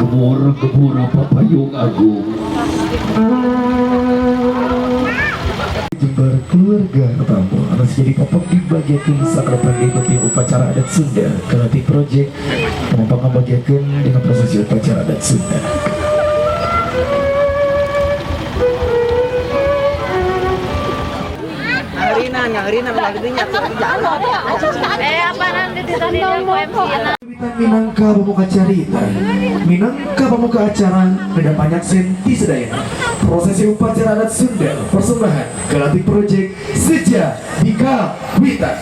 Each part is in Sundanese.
Gebur-gebur Papayung Agung. Jember keluarga tamu anu jadi popok dibagiakeun sakalapan diikuti upacara adat Sunda. Galatik Project penumpang ngabagiakeun dengan prosesi upacara adat Sunda. Ngaheurina, ngaheurina mah jalan. Eh, apa nanti di tadi MC na. Minangka pemuka carita, minangka pemuka acara, beda banyak senti sedayana. Prosesi upacara adat Sunda, persembahan Galatik Project Seja Dika Wita.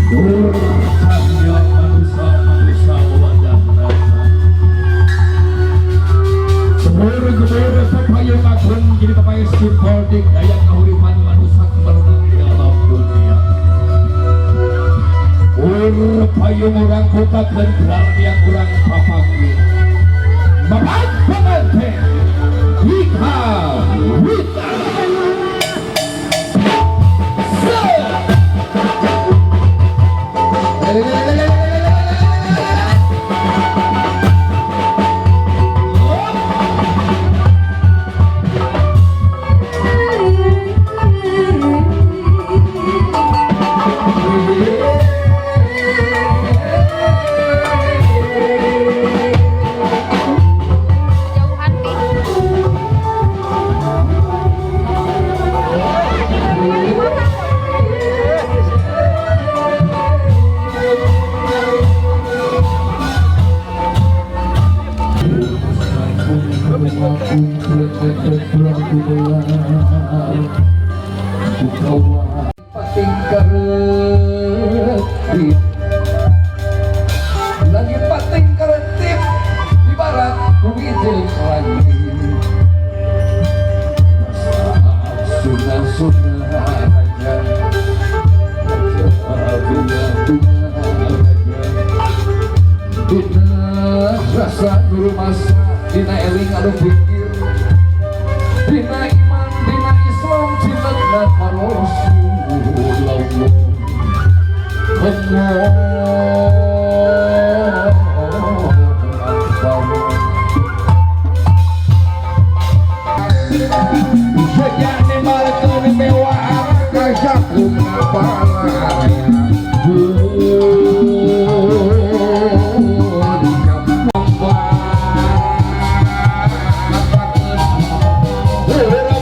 Gebur-gebur Papayung Agung jadi papayung simbolik daya kahuripan manusia kemerenung di alam dunia. Ur payung urang bukakeun yang urang papanggih. Bapak pengantin Wika Wita. Jauhan pi. Pating lagi pating kerentip di barat bumi jeung lagi sunnah sunnah raja raja bunga bunga raja dina rasa guru masa dina eling anu pikir dina iman dina Islam cinta ka Rasulullah. Allah Akbar. Sejak nimalkeun mewah kasakum paraya.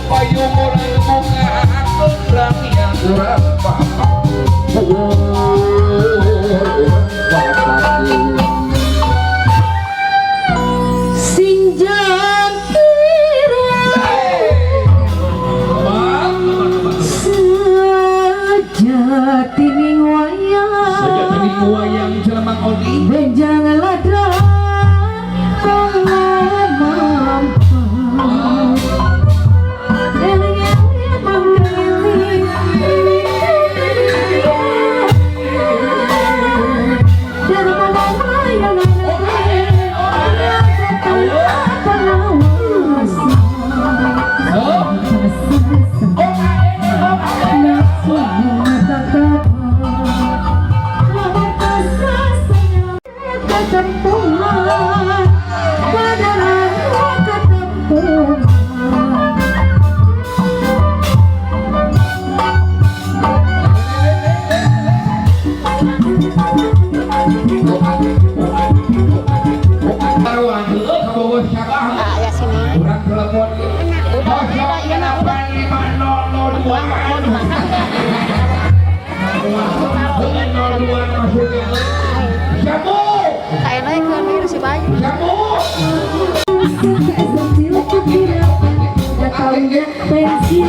Payung urang bunga urang urang. Sinjan kira sejatining wayang. Sejatining wayang Jelemang Oni. Benjang ladra ketempuhan padaran ketempuhan. Karuan heueuh ka Bogor sabah. Ah, ya sini. Urang telepon. Udah, udah, iya nah, udah. 08502. Mau dimakan nggak? 02 maksudnya. Jamu. Kayaknya ke ini si Bayu. Jamu. Pensil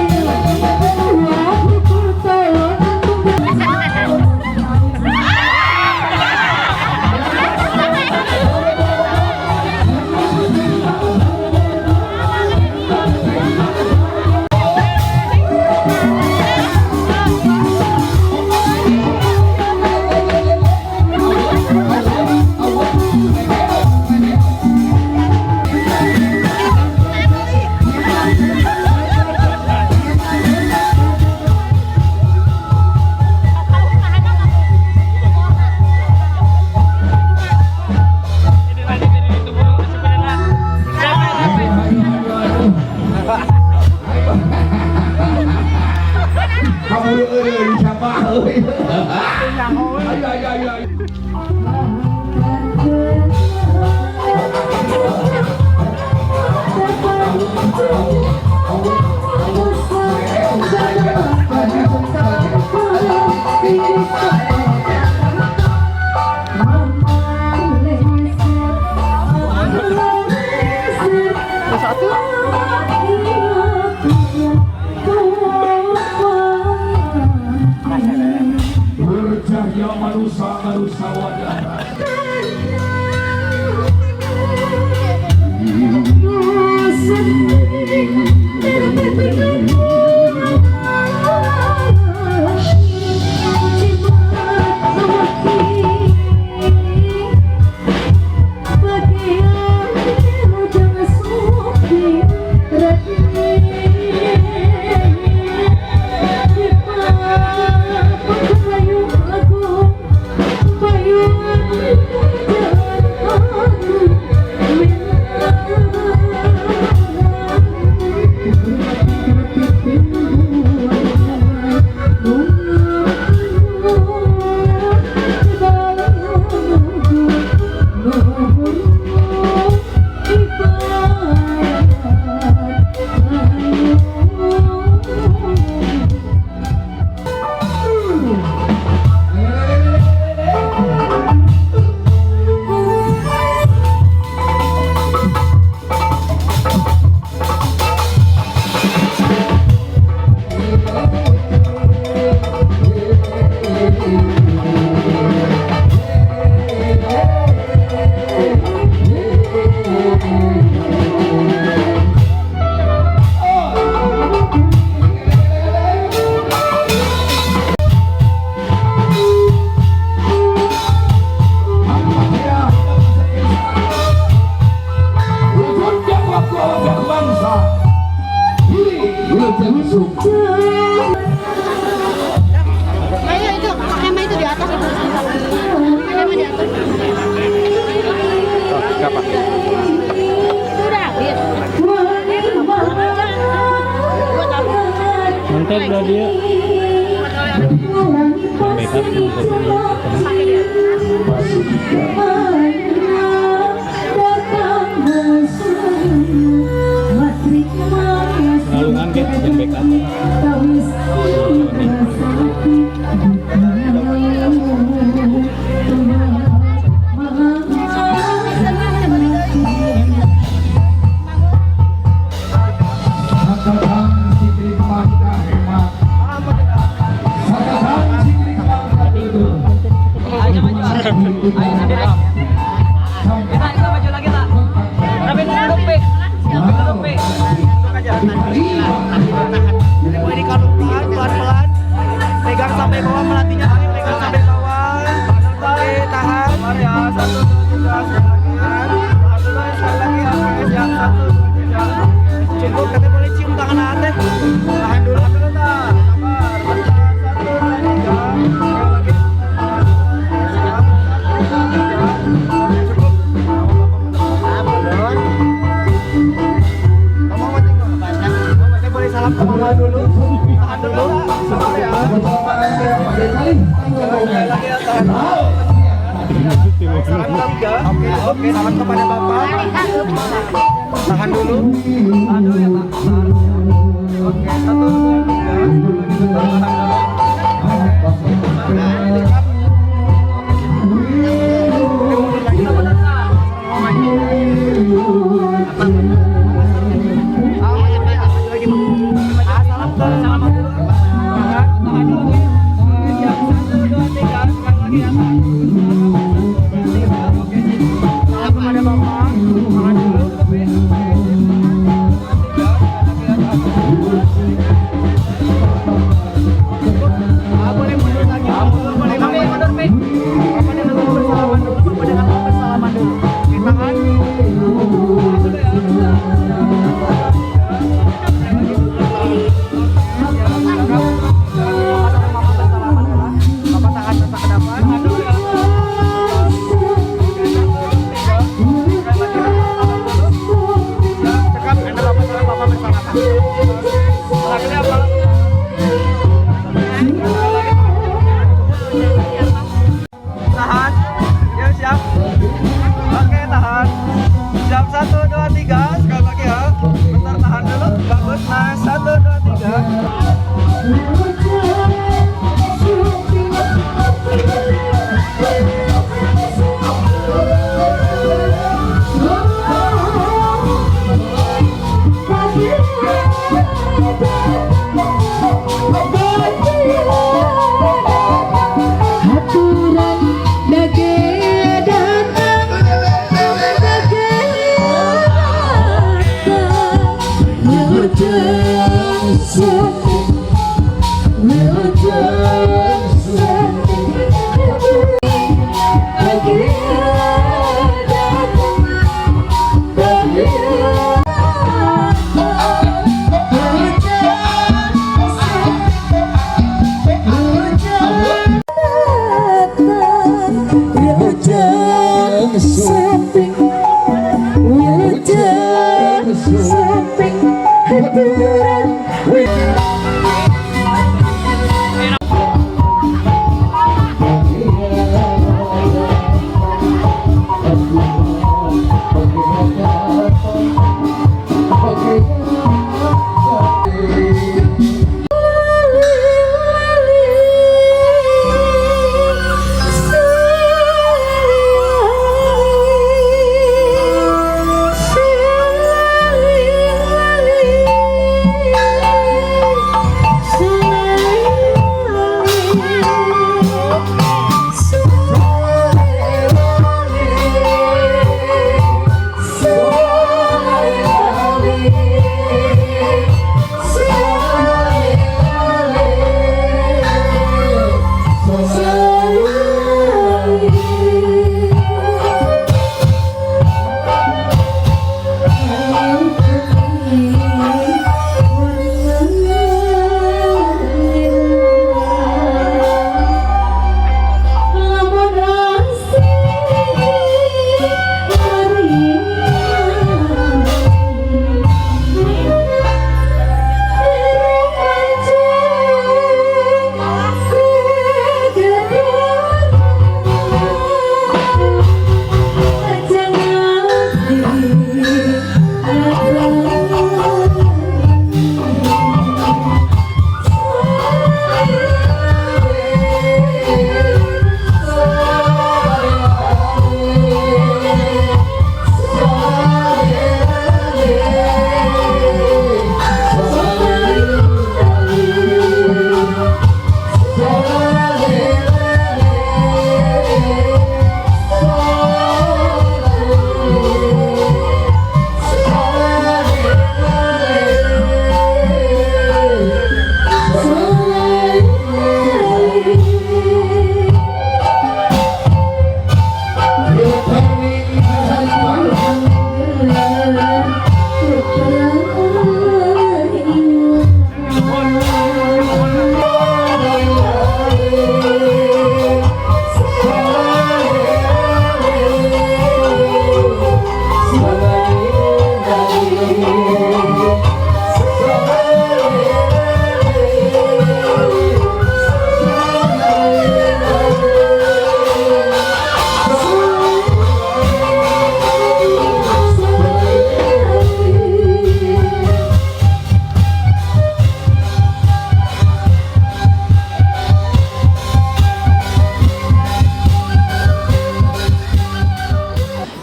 Awas. Bangsa ini Wilujeng Sumping. Ayo itu, kemah itu di atas itu. Kemah di atas. Kapan? Itu udah habis. Buat apa? Mantap lah dia. Backup Pakai di atas. Ngalungan ke yang backup. Sakadang sikri bangga hemat. Sakadang sikri bangga itu. Ayo maju. Ayo sendiri. Kita kita maju lagi tak? Tapi duduk, Pik. Duduk, Pik. Duduk aja. Jadi boleh dikalungkan pelan-pelan. Pegang sampai bawah melatinya, pegang sampai bawah. Oke, tahan. Ya, satu, dua, tiga, sekali lagi. Tahan dulu, sekali lagi. Oke, siap, satu, dua, tiga. Cukup, katanya boleh cium tangan Ate. Tahan dulu, tahan dulu, tak. Sabar. Bentar, satu, dua, tiga. Sekali lagi. Siap, satu, dua, tiga. Oke, cukup. Mama mau tengok. Mama boleh salam ke mama dulu. Tahan dulu, sabar ya. Sekali lagi ya, tahan. Salam tiga. Oke, oke, salam kepada bapak. Tahan dulu. Tahan dulu ya, Pak. Tahan. Oke, satu, dua, tiga. Satu lagi, bentar, tahan dulu. Oke. Nah, Oke, mundur lagi, bentar, Pak. Maju. Ah, maju, maju lagi, Pak. Ah, salam ke salam dulu. Tahan, tahan dulu. Oke, siap. Satu, dua, tiga. Sekali lagi ya, tahan dulu. Oke, sip. Salam kepada bapak. Tahan dulu. Oke, sip. Satu, dua, tiga. Sekali lagi ya, tahan dulu. Cukup. Ah, boleh mundur lagi. Boleh mundur, Pik. Bapak dengan mama bersalaman dulu. Bapak dengan mama bersalaman dulu. Oke, tahan. Tahan dulu ya. Bapak tahan masa ke depan. Cekap, enak bapak sama bapak bersalaman. Terakhirnya apa? Tahan, ya siap. Oke, tahan. Siap, satu, dua, tiga. Sekali lagi ya. Bentar, tahan dulu. Bagus. Nah, satu, dua, tiga. Aturan dage datang dage datang Wilujeng Sumping Wilujeng Sumping Dage datang dage datang Wilujeng Sumping Wilujeng Wilujeng Sumping Wilujeng Sumping Aturan Wilujeng.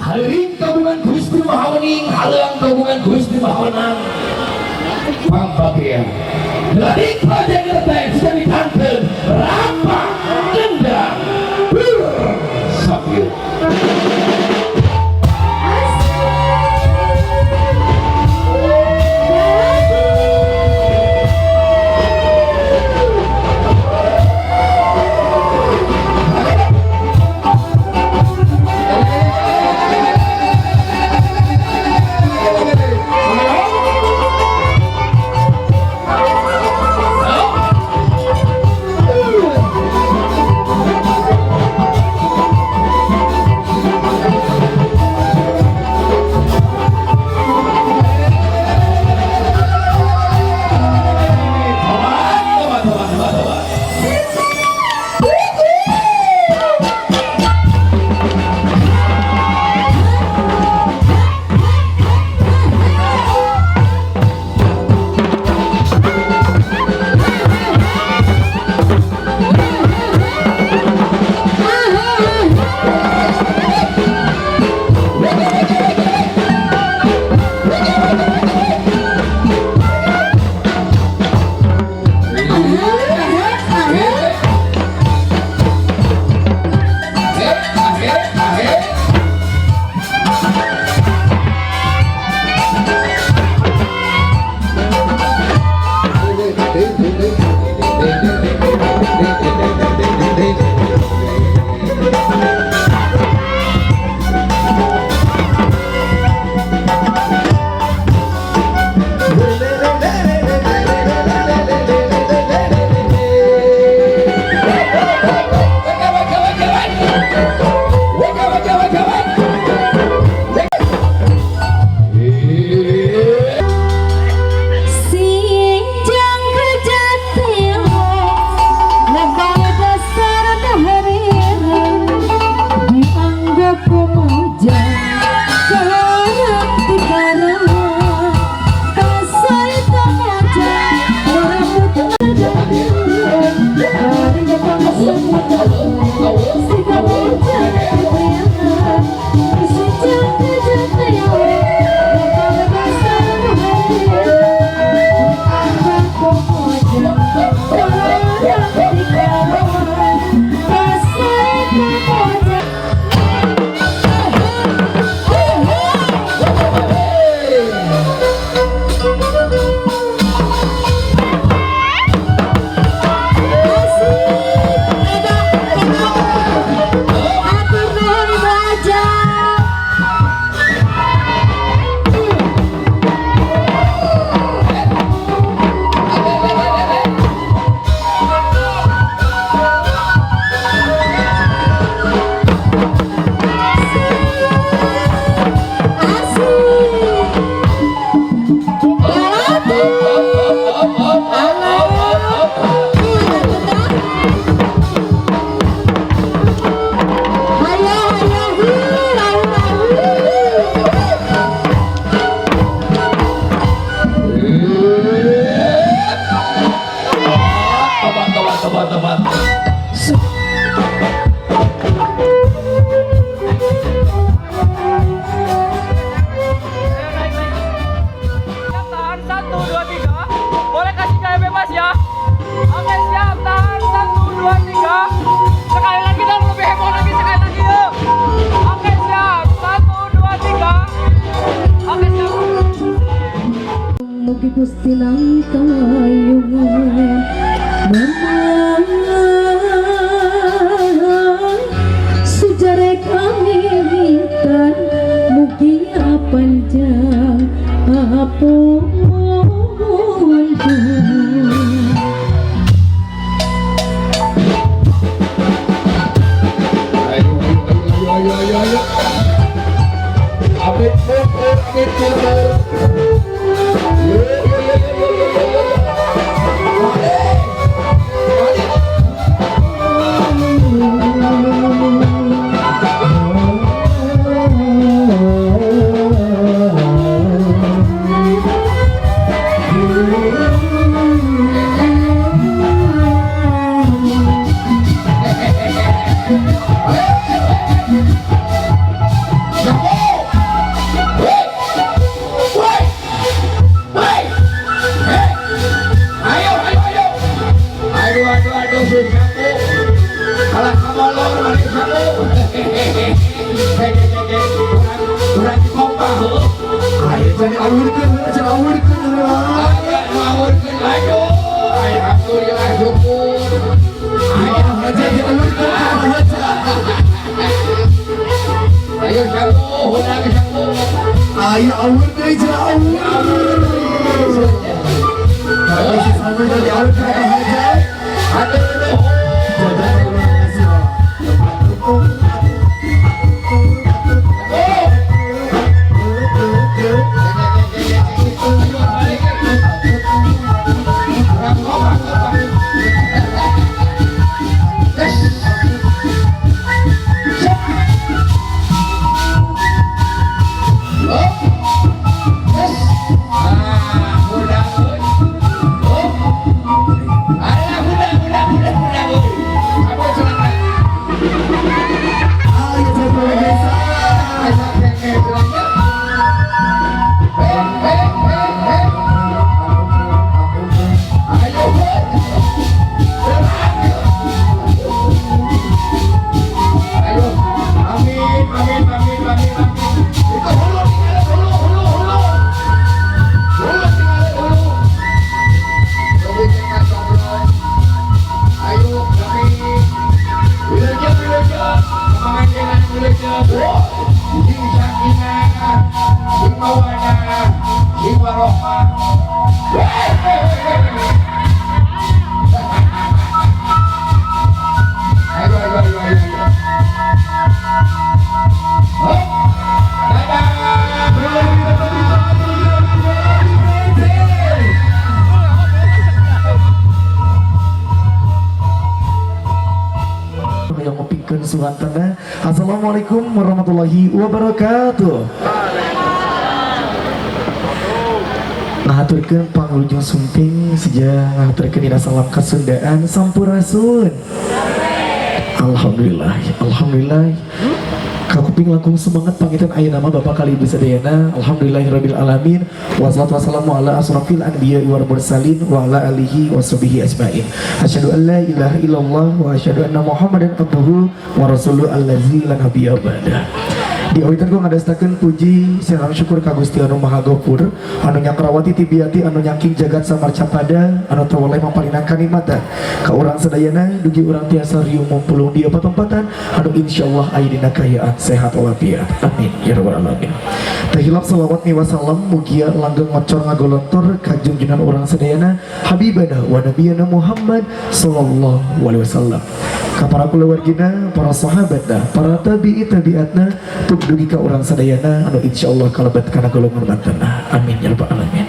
Haliring kagungan Gusti Maha Wening, haleuang kagungan Gusti Maha Wenang. Pambagian. Gelatik Project Entertain sudah dikanten Rampak Kendang Bersapir. Tobat, tobat, tobat, tobat. Sinjang kejati lebay dasar dahariran dianggap pemuja kerap dikarewan kasai tamaja Tobat, tobat, tobat, tobat. Ayo naik naik. Siap, tahan 1 2 3. Boleh kasih gaya bebas ya. Oke siap, tahan 1 2 3. Sekali lagi dong, lebih heboh lagi sekali lagi yuk. Oke siap, 1 2 3. Oke siap. Mugi Gusti langkayungan Memang sejarah kami witan mugi panjang ampun. Ayo, ayo, ayo, ayo, ayo. Amit mundur, amit mundur. Yo, yo, yo, yo, yo, yo, yo. Mari, mari. Thank Can diawurkeun heula, can awurkeun heula. Aya nu awurkeun ayo. Alhamdulillah syukur. Aya haja diawurkeun haja. Ayo syukur, hudang syukur. Aya awur deui can awur. Tapi si sampai tadi awurkeun haja. Aduh nuhun. Jajan urang kasih. Ayo coba desa. Ayo, ayo, ayo, ayo, ayo. Hop. Dadah. Yang ngupingkeun suwantana. Assalamualaikum warahmatullahi wabarakatuh. Ngahaturkeun panglujung sumping seja ngahaturkeun dina salam kasundaan sampurasun. Alhamdulillah, alhamdulillah. Kakuping langkung semangat pangitan ayeuna nama Bapak kali Ibu sadayana. Alhamdulillahirabbil alamin. Wassalatu wassalamu ala asrofil anbiya'i wal mursalin wa ala alihi washabihi ajmain. Asyhadu an la ilaha illallah wa asyhadu anna Muhammadan abduhu wa rasuluhu allazi la nabiyya ba'da. Diawitan ku ngadastakeun puji sareng syukur ka Gusti anu Maha Gofur anu nyakrawati tibiati anu nyangking jagat samarcapada anu tawaleh mapalinan kanikmatan ka urang sadayana dugi urang tiasa riung mumpulung di patempatan anu insyaallah aya dina kaayaan sehat walafiat. Amin ya rabbal alamin. Teu hilap selawat miwa salam mugia langgeng ngocor ngagolontor ka junjunan urang sadayana habibana wa nabiyana Muhammad sallallahu alaihi wasallam. Ka para kulawargina, para sahabatna, para tabi'i tabiatna, tuk dugi ka urang sadayana anu insyaallah kalebet kana golongan bantena. Amin ya rabbal alamin.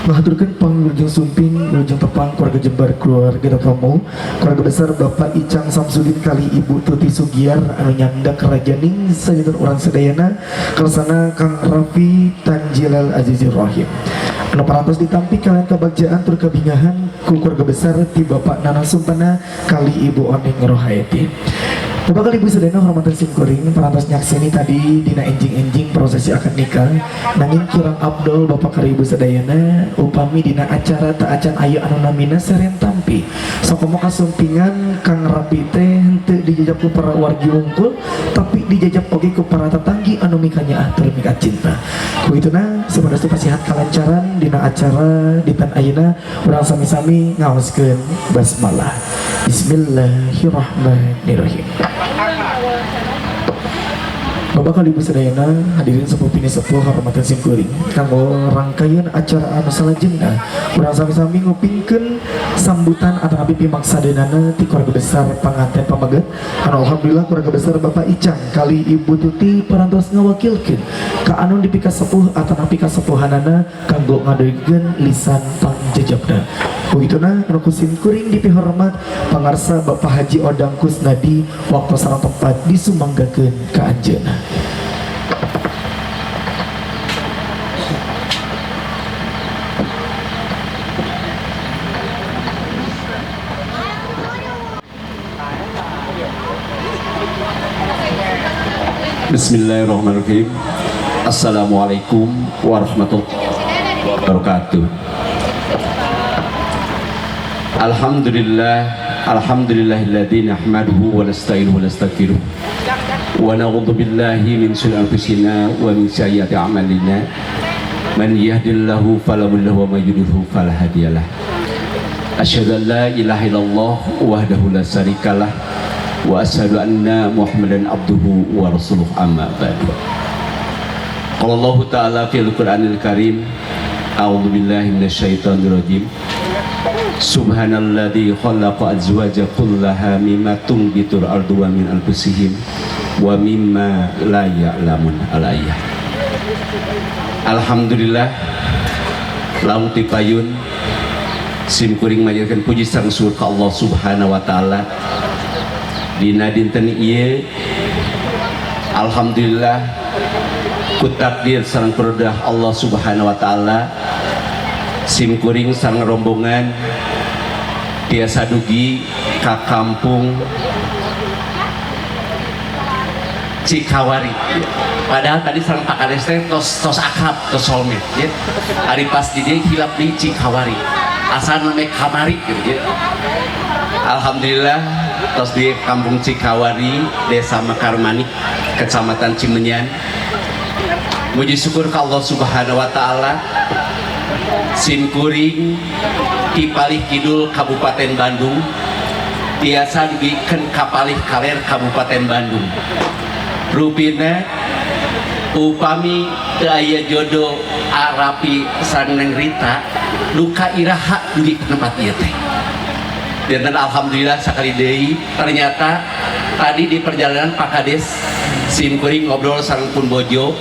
Ngahaturkeun panglujeng sumping, wilujeng tepang keluarga Jembar, keluarga Tomo, keluarga besar Bapak Icang Samsudin kali Ibu Tuti Sugiar anu nyandak rajaning sajanten urang sadayana kersana Kang Rafi Tanjilal Azizir Rahim. Anu parantos ditampi kalian kebagjaan tur kabingahan ku keluarga besar ti Bapak Nana Sumpena kali Ibu Oning Rohaeti. Bapak kali Ibu sadayana hormatan simkuring parantos nyakseni tadi dina enjing-enjing prosesi akad nikah nanging kirang abdol Bapak kali Ibu sadayana upami dina acara tak acan aya anu namina seren tampi sakomo kasumpingan Kang Rapi teh henteu dijajab ku para wargi wungkul tapi dijajab oge ku para tetanggi anu mikanyaah tur mika cinta. Ku ituna sapertos pasihat kalancaran dina acara dinten ayeuna urang sami-sami ngaoskeun basmalah. Bismillahirrahmanirrahim. Bapak kali Ibu sadayana hadirin sepuh pini sepuh hormatan simkuring kanggo rangkaian acara anu salajengna urang sami-sami ngupingkeun sambutan atanapi pimaksadeunana ti keluarga besar panganten pameget anu alhamdulillah keluarga besar Bapak Icang kali Ibu Tuti parantos ngawakilkeun ka anu dipika sepuh atanapi kasepuhanana kanggo ngadegkeun lisan pangjejebna. Begituna anu ku simkuring dipihormat pangarsa Bapak Haji Odang Kusnadi waktu sareng tempat disumanggakeun ka anjeunna. Bismillahirrahmanirrahim. Assalamualaikum warahmatullahi wabarakatuh. Alhamdulillah, alhamdulillahilladzi nahmaduhu wa nasta'inuhu wa nastaghfiruh. Wa na'udzu billahi min syururi anfusina wa min sayyiati a'malina. Man yahdihillahu fala mudilla lahu wa may yudlilhu fala hadiyalah. Asyhadu an la ilaha illallah wahdahu la syarikalah wa asyhadu anna Muhammadan abduhu wa rasuluh, amma ba'du. Qala Allahu ta'ala fil Qur'anil Karim, a'udzu billahi minasyaitonir rajim. Subhanalladzi khalaqa azwaja kullaha mimma tunbitul ardu wa min anfusihim wa mimma la ya'lamun al-ayah. Alhamdulillah, laung tipayun sim kuring manjatkeun puji sareng syukur ka Allah Subhanahu wa taala dina dinten ieu. Alhamdulillah, ku takdir sareng kudrah Allah Subhanahu wa taala, sim kuring sareng rombongan tiasa dugi ka kampung Cikawari. Padahal tadi sareng Pak Kades teh tos tos akrab, tos solmed ya. Ari pas di dieu hilap di Cikawari. Asal namanya kamari gitu ya. Alhamdulillah tos di kampung Cikawari, Desa Mekarmanik, Kecamatan Cimenyan. Muji syukur ka Allah Subhanahu wa taala, sim kuring ti palih kidul Kabupaten Bandung tiasa dugikeun ka palih kaler Kabupaten Bandung. Rupina upami teu aya jodoh Arapi sareng Neng Rita, duka iraha dugi ke tempat ieu teh. Dan alhamdulillah sakali deui, ternyata tadi di perjalanan Pak Kades, sim kuring ngobrol sareng pun bojo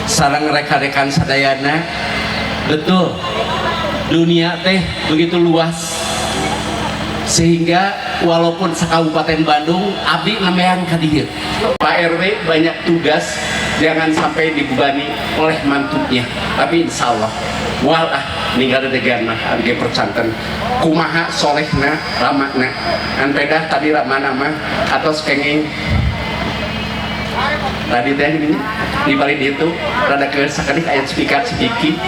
sareng rekan-rekan sadayana, betul dunia teh begitu luas sehingga walaupun sekabupaten Bandung abdi nemean ka dieu. Pak RW banyak tugas, jangan sampai dibebani oleh mantunya, tapi insya Allah moal ah ninggal dedegan mah abdi percanten kumaha solehna ramana ngan pedah tadi ramana mah atos kenging tadi teh ini di balik itu rada ke sakedik aya speaker sikiki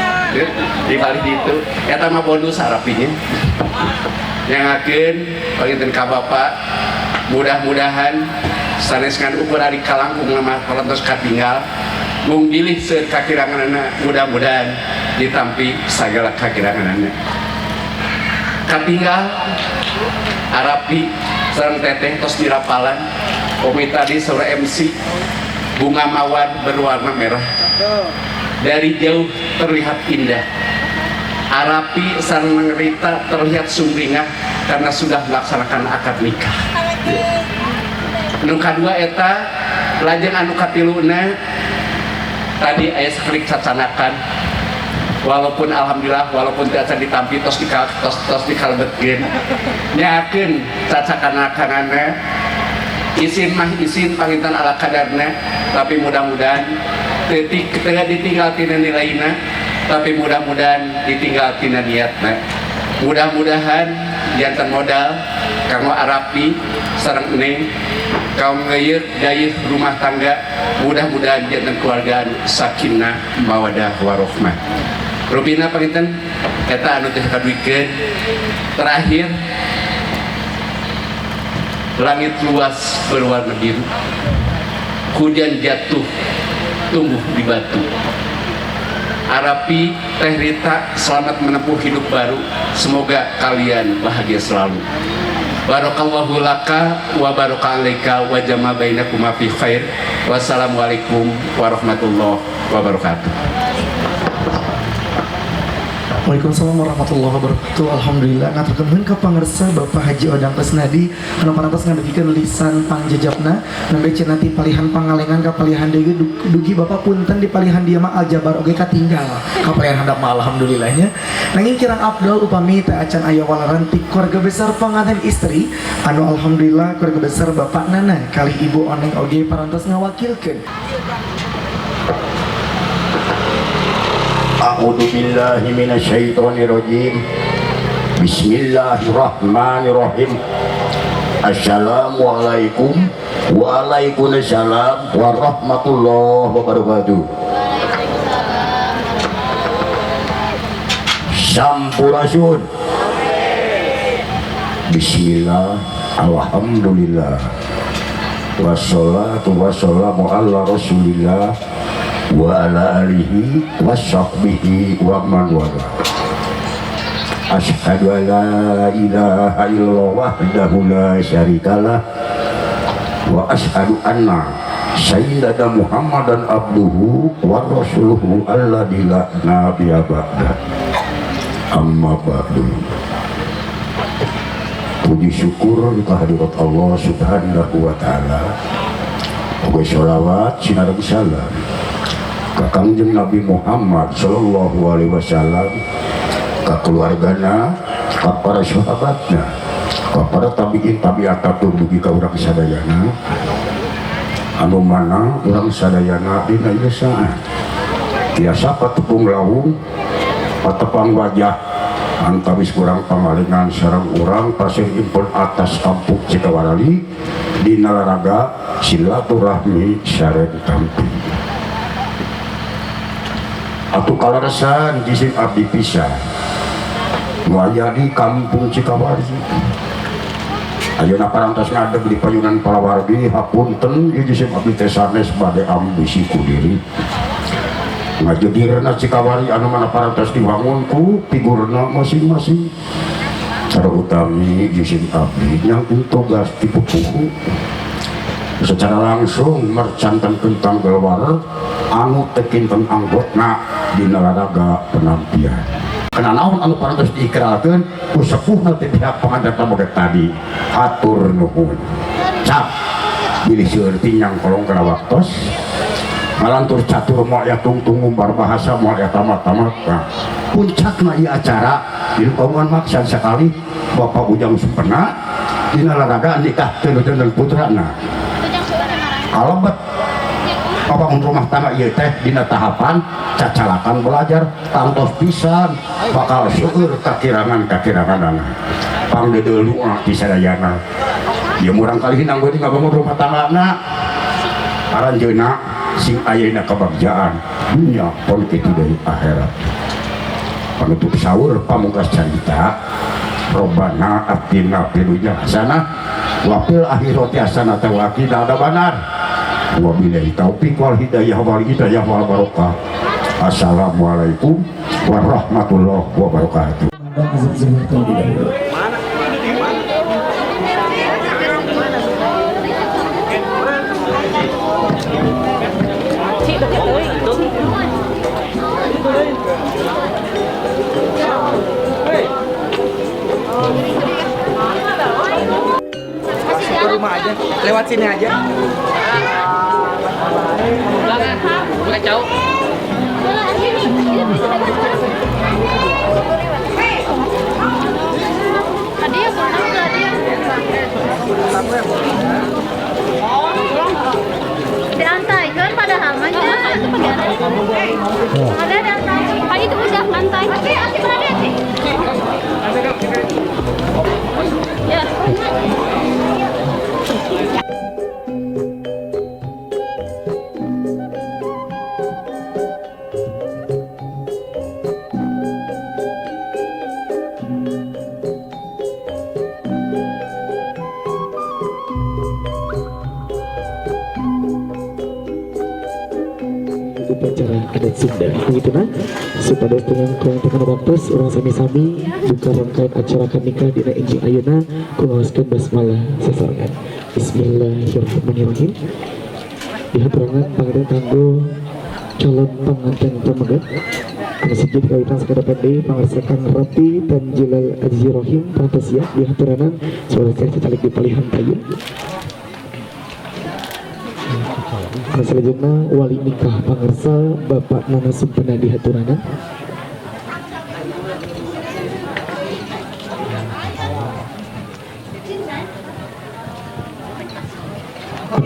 di balik itu eta mah bonus harapinya yang akan panginten ka bapak. Mudah-mudahan sanes ngan ukur ari kalangkung mah parantos katinggal, mung bilih seueur kakiranganana, mudah-mudahan ditampi sagala kakiranganana. Katinggal Arapi sareng teteh tos dirapalan. Umi tadi sore MC, bunga mawar berwarna merah dari jauh terlihat indah. Arapi sareng Rita terlihat sumringah karena sudah melaksanakan akad nikah. Nu kadua eta, lajeng anu katiluna tadi aya sakedik cacanakan, walaupun alhamdulillah walaupun tidak ditampi tos dikal tos tos dikalebetkeun nyakeun cacakanakanana, isin mah isin panginten ala kadarna, tapi mudah-mudahan detik tengah ditinggal tina nilaina, tapi mudah-mudahan ditinggal tina niatna. Mudah-mudahan janten modal kanggo Arapi sareng Neng kaum ngeuyeuk dayeuh rumah tangga, mudah-mudahan janten keluarga anu sakinah mawadah warohmah. Rupina panginten eta anu teh kaduikeun. Terakhir, langit luas berwarna biru, hujan jatuh tumbuh di batu. Arapi, Teh Rita, selamat menempuh hidup baru, semoga kalian bahagia selalu. Barakallahu laka wa baraka alaika wa jama bainakuma fi khair. Wassalamualaikum warahmatullahi wabarakatuh. Waalaikumsalam warahmatullahi wabarakatuh. Alhamdulillah ngaturkeun nuhun ka pangersa Bapak Haji Odang Kesnadi anu parantos ngadugikeun lisan pangjejapna nembe cenah ti palihan Pangalengan ka palihan deui, dugi Bapak punten di palihan dieu mah aljabar oge katinggal ka palihan handap mah, alhamdulillahnya. Nanging kirang afdol upami teh acan aya waleran ti keluarga besar pengantin istri anu alhamdulillah keluarga besar Bapak Nana kalih Ibu Oneng oge parantos ngawakilkeun. A'udzu billahi minasyaitonir rajim. Bismillahirrahmanirrahim. Assalamualaikum. Waalaikumsalam warahmatullahi wabarakatuh. Sampurasun. Bismillah, alhamdulillah. Wassalatu wassalamu ala rasulillah wa ala alihi washabbihi wa man wala. Asyhadu an la ilaha illallah wahdahu la syarikalah wa asyhadu anna sayyidana Muhammadan abduhu wa rasuluhu alladzi la nabiyya ba'da. Amma ba'du. Puji syukur kehadirat Allah Subhanahu wa taala. Oge sholawat sinareng salam ka Kangjeng Nabi Muhammad sallallahu alaihi wasallam, ka keluargana, ka para sahabatna, ka para tabiin tabiat tur dugi ka urang sadayana. Anu mana urang sadayana dina ieu saat tiasa patepung lawung patepang wajah antawis kurang pangalengan sareng urang pasir impun atas kampung Cikawarali dina laraga silaturahmi sareng tampi. Atuh kaleresan jisim abdi pisan nu aya di kampung Cikawari. Ayeuna parantos ngadeg di payunan palawargi, hapunten ieu jisim abdi teh sanes bade ambisi ku diri. Ngajedirna Cikawari anu mana parantos diwangun ku figurna masing-masing. Terutami jisim abdi nyangkung tugas ti pupuhu secara langsung mercantenkeun tanggal anu teu kinten anggotna dina laraga penampian. Kana naon anu parantos diikrarkeun ku sepuhna ti pihak pengantin pameget tadi. Hatur nuhun. Cap bilih seueur tinyang kolong kana waktos. Ngalantur catur moal aya tungtung ngumbar bahasa moal aya tamat-tamat. Nah, puncakna ieu acara di kagungan maksan sekali Bapak Ujang Sumpena dina laraga nikahkeun dan putrana. Kalebet pabangun rumah tangga ieu teh dina tahapan cacalakan belajar tangtos pisan bakal seueur kakirangan-kakiranganana. Pangdedeuluna ti sadayana. Ieu murang kali hinang we ngabangun rumah tanggana. Aranjeunna sing ayeuna kebagjaan dunya pon kitu deui akhirat. Panutup sahur pamungkas carita Robbana atina fid dunya hasanah wa fil akhirati hasanah wa qina adzabannar. Wabillahi taufik wal hidayah wal hidayah wal barokah. Assalamualaikum warahmatullahi wabarakatuh. Ke rumah aja, lewat sini aja. Bukan jauh. Diantai kan pada hamanya. Ada diantai. Pagi itu udah lantai. Oke, oke, berada sih. Ya. Upacara adat Sunda begitu nah supados dengan kelantakan waktu urang sami-sami buka rangkaian acara nikah dina enjing ayeuna kumaoskeun basmalah sasarengan. Bismillahirrahmanirrahim. Dihaturangan pangeran kanggo calon pengantin pameget anu siji dikawitan sakada deui pangarsa Kang Rapi Tanjilal Azizi Rohim pantas siap dihaturanan supados calik di palihan payun. Selanjutnya wali nikah pangarsa Bapak Nana Sumpena dihaturanan.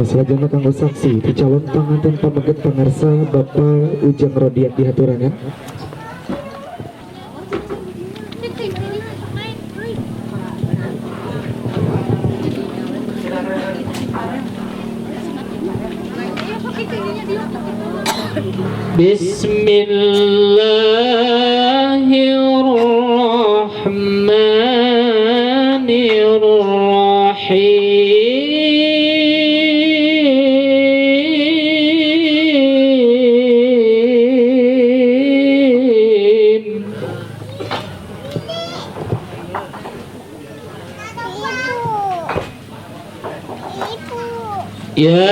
Selanjutnya kanggo saksi di calon pengantin pameget pangarsa Bapak Ujang Rodiat dihaturanan. Bismillahirrahmanirrahim. Ya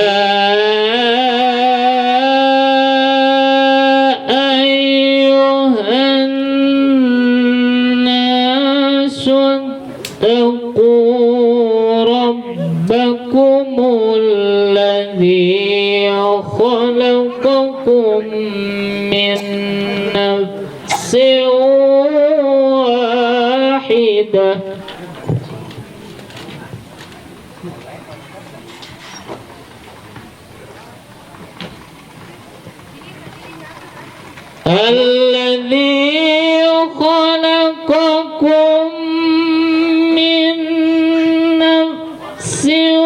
ayyuhan nasu taqu rabbakumul ladzi khalaqakum min nafsin wahidah. Alladzi khalaqakum min nafsin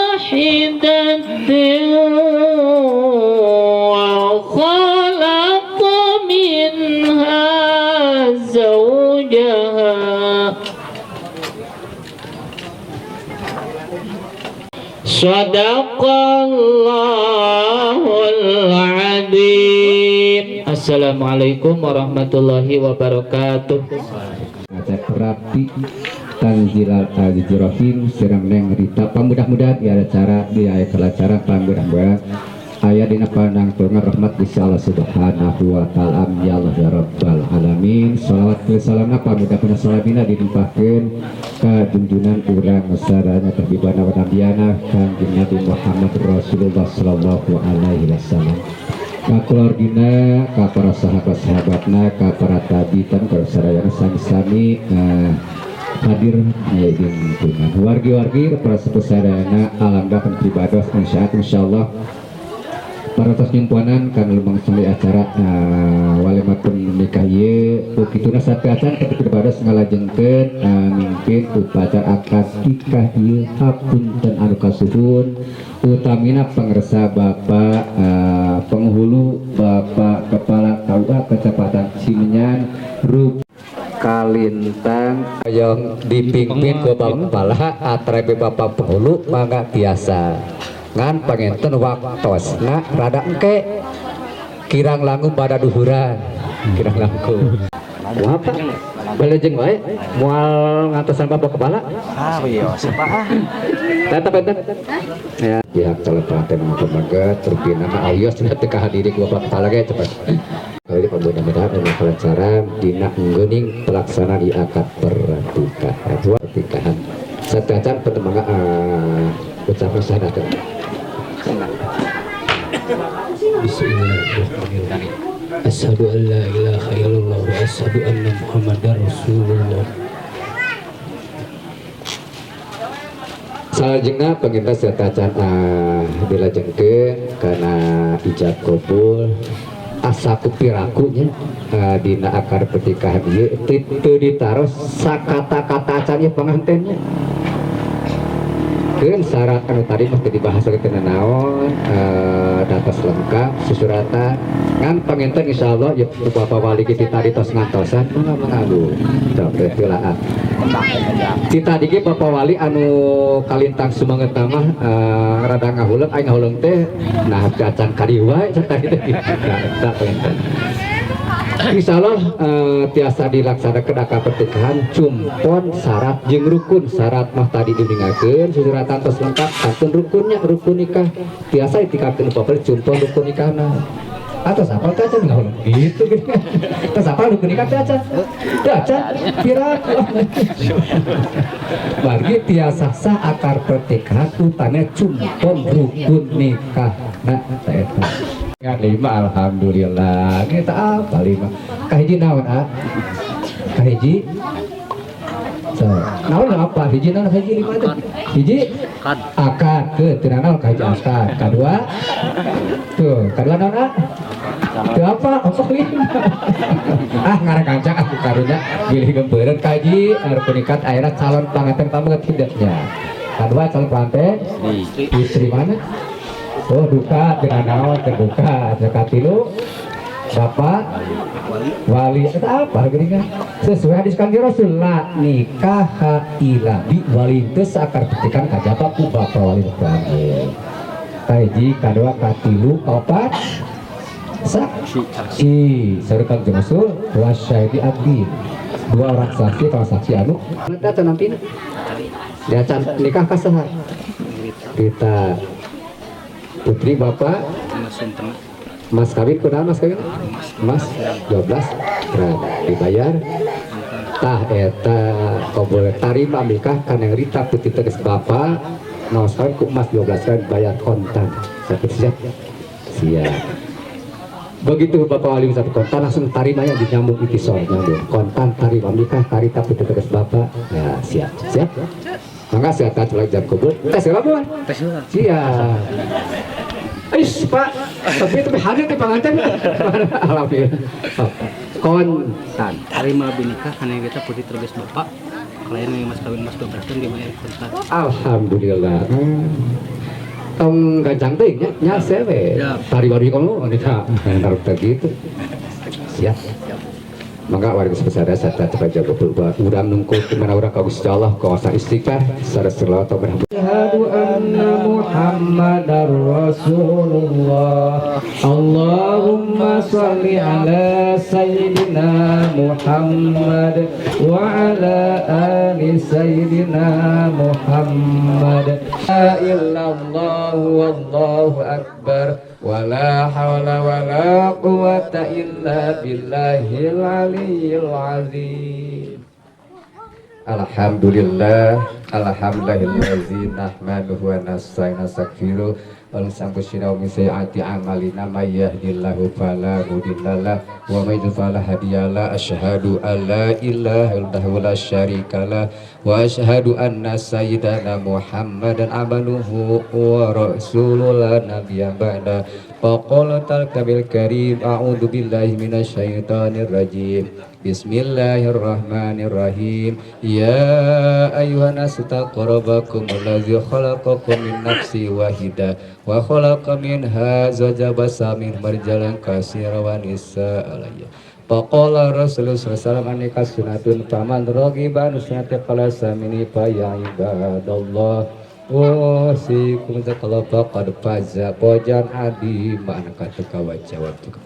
wahidatin wa khalaqa minha zawjaha. Shadaqallahul adzim. Assalamualaikum warahmatullahi wabarakatuh. Ngajak rapi Tanzilal Azizirrahim serang neng Rita pamudah-mudahan di acara di aya acara pamudah-mudahan aya dina panangtungan rahmat Gusti Allah Subhanahu wa taala ya Allah ya Rabbal alamin. Shalawat ke salamna pamudah-mudahan salamina dilimpahkeun ka junjunan urang sadayana kabibana wa nabiyana Kangjeng Nabi Muhammad Rasulullah sallallahu alaihi wasallam, ka keluargina, ka para sahabat-sahabatna, ka para tabi'in, ka sadayana sami-sami hadir aya di lingkungan wargi-wargi para sepuh sadayana alhamdulillah pribados insyaallah para tos nyumpuanan kana lumangsung di acara walimatun nikah ieu ukituna sateuacan pribados ngalajengkeun mimpin upacara akad nikah ieu hapunten anu kasuhun utamina pangersa Bapak penghulu Bapak Kepala KUA Kecamatan Cimenyan Rup Kalintang yang dipimpin ku Bapak Kepala atrabe Bapak Penghulu mangga tiasa ngan panginten waktosna rada engke kirang langkung pada duhuran kirang langkung kumaha Pak balejeng wae moal ngantosan Bapak Kepala ah iya siapa ah tetep enten ya pihak calon pengantin mangga terpina mah awios cenah teu kahadiri ku Bapak Kepala ge cepet kali ini mudah-mudahan memang kelancaran dina ngeuning pelaksanaan di akad pernikahan pernikahan sateuacan pertemangan ucapan syahadat. Bismillahirrahmanirrahim. Asyhadu an la ilaha illallah wa asyhadu anna Muhammadar Rasulullah. Salajengna panginten sateuacan dilajengkeun kana ijab kabul asa ku piraku nya dina akad pernikahan ieu teu ditaros sakata-kata acan ieu pangantennya. Keun syarat anu tadi mah teu dibahas lagi teu naon data lengkap susuratan ngan panginten insyaallah ya Bapak Wali kita tadi tos ngantosan mangga mangga teu teu ti tadi ge Bapak Wali anu kalintang Sumanget mah rada ngahuleung aing ngahuleung teh nah acan ka dieu wae cenah tadi teh. Nah eta panginten insyaallah tiasa dilaksanakeun akad pernikahan cumpon syarat jeung rukun. Syarat mah tadi diuningakeun susuratan tos lengkap kantun rukunnya rukun nikah tiasa ditingkatkeun bapak cumpon rukun nikahna atas apa teh acan ngahuleung gitu gini atas apa rukun nikah teh acan teh acan piraku margi tiasa sah akar pernikahan utangnya cumpon rukun nikah nah eta ngan lima alhamdulillah kita apa lima kahiji naon ah kahiji so naon apa hiji naon hiji lima teh hiji akad ke teu naon kahiji akad kadua tuh kadua naon ah teu apa apa lima ah ngarakancang aku karunya bilih gempeureun kahiji rukun nikah ayeuna calon panganten pameget hidupnya kadua calon panganten istri mana. Oh duka dengan naon terbuka katilu bapak wali itu apa gini kan sesuai hadis Kanjeng Rasul la nikah ila bi wali itu seakar petikan kajaba ku bapak wali panggil kahiji kadua katilu kaopat saksi saur Kanjeng Rasul wasyahidi abdi dua orang saksi kalau saksi anu nanti acan nanti dia acan nikah ka saha. Rita Putri Bapak mas kawin kunaon mas kawin? Mas 12 gram dibayar tah eta kabul tarima nikah ka Neng Rita Putri tegas Bapak mas kawin ku emas 12 gram dibayar kontan. Siap siap siap. Begitu Bapak Wali satu kontan langsung tarimanya dinyambung itisol nyambung kontan tarima nikah Rita Putri tegas Bapak ya siap siap. Mangga siap celak jam kubur tes siapa Bu? Siap. Is Pak, tapi hadir di pengantin. Alhamdulillah. Kontan. Tarima binikah karena kita putih terbes Bapak. Kalian yang mas kawin mas 12 gram dibayar kontan. Alhamdulillah. Tong gancang teuing nya nya sewe. Tarima di kamu nikah. Entar begitu. Siap. Maka warga sebesar serta cepat jaga urang nungku mana urang ka Gusti Allah kawasan istighfar sareng selawat berhamd. Asyhadu anna Muhammadar Rasulullah. Allahumma shalli ala sayyidina Muhammad wa ala ali sayyidina Muhammad. La illallah wallahu akbar wa la hawla wa la quwata illa billahil aliyyil azim. Alhamdulillah, alhamdulillahillazi nahmaduhu wa nasta'inu nastaghfiruh wa nastaghfiruh min sayyiati a'malina may yahdihillahu fala mudhillalah wa may yudlil fala hadiyalah. Asyhadu an la ilaha illallah wa la syarikalah wa asyhadu anna sayyidana Muhammadan abduhu wa rasuluhu la nabiyya ba'da. Faqala tal-kabil karim a'udzu billahi minasyaitonir rajim. Bismillahirrahmanirrahim. Ya ayyuhan nasu taqu rabbakum allazi khalaqakum min nafsin wahidah wa khalaqa minha zawjaha basa minhuma rijalan katsiran wa nisaa. Faqala Rasulullah sallallahu alaihi wasallam annika sunatun faman raghiba an sunnati falaysa minni fa ya ibadallah. Wasikum zakallahu faqad faza fawzan azima. Anak kata jawab juga.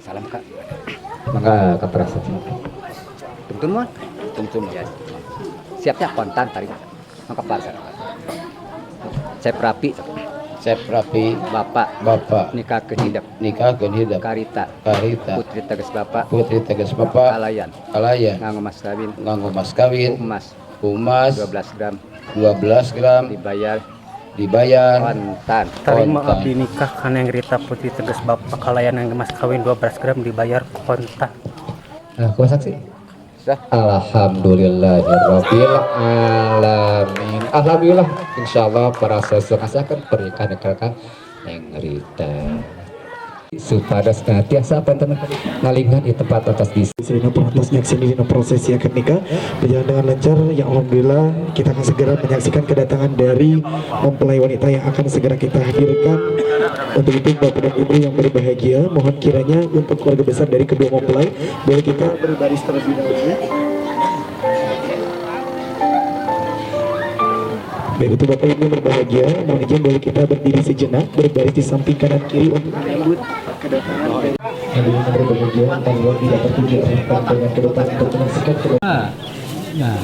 Salam Kak. Mangga katerasa. Tuntun mon? Tuntun. Siap-siap kontan tarik. Mangga pasar. Cep Rapi. Cep Rapi. Bapak. Bapak. Nikah ke hidap. Nikah ke hidap. Karita. Karita. Putri tegas Bapak. Putri tegas Bapak. Kalayan. Kalayan. Nganggo mas kawin. Nganggo mas kawin. Emas. Emas. 12 gram. 12 gram. Dibayar. Dibayar. Kontan. Tarima abdi nikah kana yang Rita Putri tegas Bapak kalayan yang mas kawin 12 gram dibayar kontan. Nah, kuasa saksi. Alhamdulillahirabbil alamin. Alhamdulillah insyaallah para sesepuh akan pernikahan rekan Neng Rita. Supados tiasa panten ngalingan di tempat atas di sini proses nyaksikan prosesi akad nikah berjalan dengan lancar. Yang alhamdulillah kita akan segera menyaksikan kedatangan dari mempelai wanita yang akan segera kita hadirkan. Untuk itu Bapak dan Ibu yang berbahagia, mohon kiranya untuk keluarga besar dari kedua mempelai boleh kita berbaris terlebih dahulu. Baik, itu Bapak Ibu yang berbahagia, mohon izin boleh kita berdiri sejenak, berbaris di samping kanan kiri untuk menyambut kedatangan dari Ibu yang berbahagia, tanggung tidak tertuju arahkan dengan ke depan untuk menyaksikan kedatangan. Nah,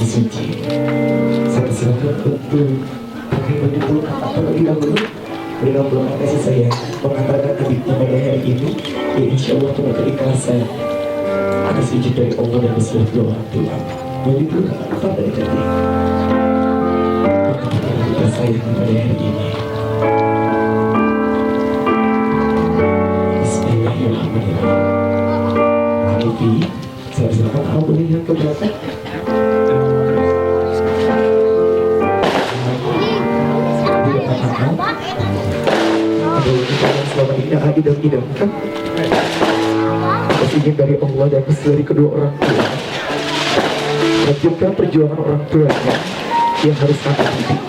Suci. Saya persilakan untuk terlebih dahulu. Berikan peluang kasih sayang mengantarkan adiknya pada hari ini. Ya, insya Allah penuh keikhlasan atas izin dari Allah dan restu kedua orang tua. Begitu apa dari tadi mengantarkan kita sayang pada hari ini. Bismillahirrahmanirrahim. Alfi, saya silakan, kamu boleh lihat ke belakang. Di depan kamu ada wanita yang selama ini akan idam-idamkan. Atas izin dari Allah dan restu dari kedua orang tua, lanjutkan perjuangan orang tuanya yang harus kami didik.